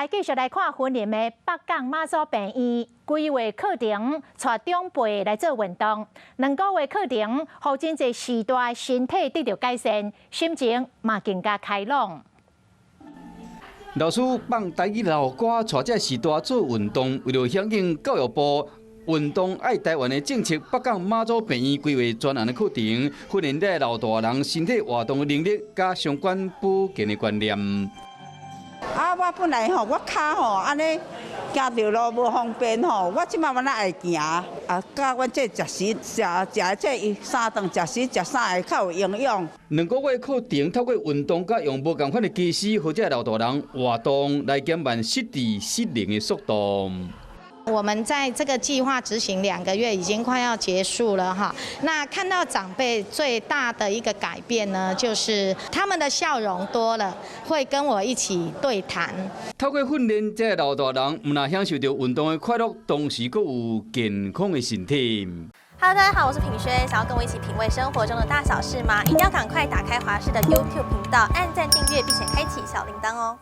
繼續來看雲林的北港媽祖病院，規劃課程帶長輩來做運動，2個月課程，予真濟序大身體得著改善，心情嘛更加開朗。老師放台語老歌，帶這序大做運動，為著響應教育部運動愛台灣的政策，北港媽祖病院規劃專案的課程，訓練這老大人身體活動的能力，佮相關保健的觀念。啊！我本來吼，我跤吼按呢行著路無方便吼，我這馬嘛若會行啊。佮阮這食食食食這三頓食食食啥會較有營養。2個月課程透過運動佮用無仝款的機式，予這老大人活動來減慢失智失能的速度。我們在這個計劃執行2個月，已經快要結束了哈。那看到長輩最大的一個改變呢，就是他們的笑容多了，會跟我一起對談。透過訓練，這老大人毋但享受著運動的快樂，同時閣有健康的身體。 Hello，大家好，我是品軒，想要跟我一起品味生活中的大小事嗎？一定要趕快打開華視的 YouTube 頻道，按讚訂閱，並且開啟小鈴鐺哦。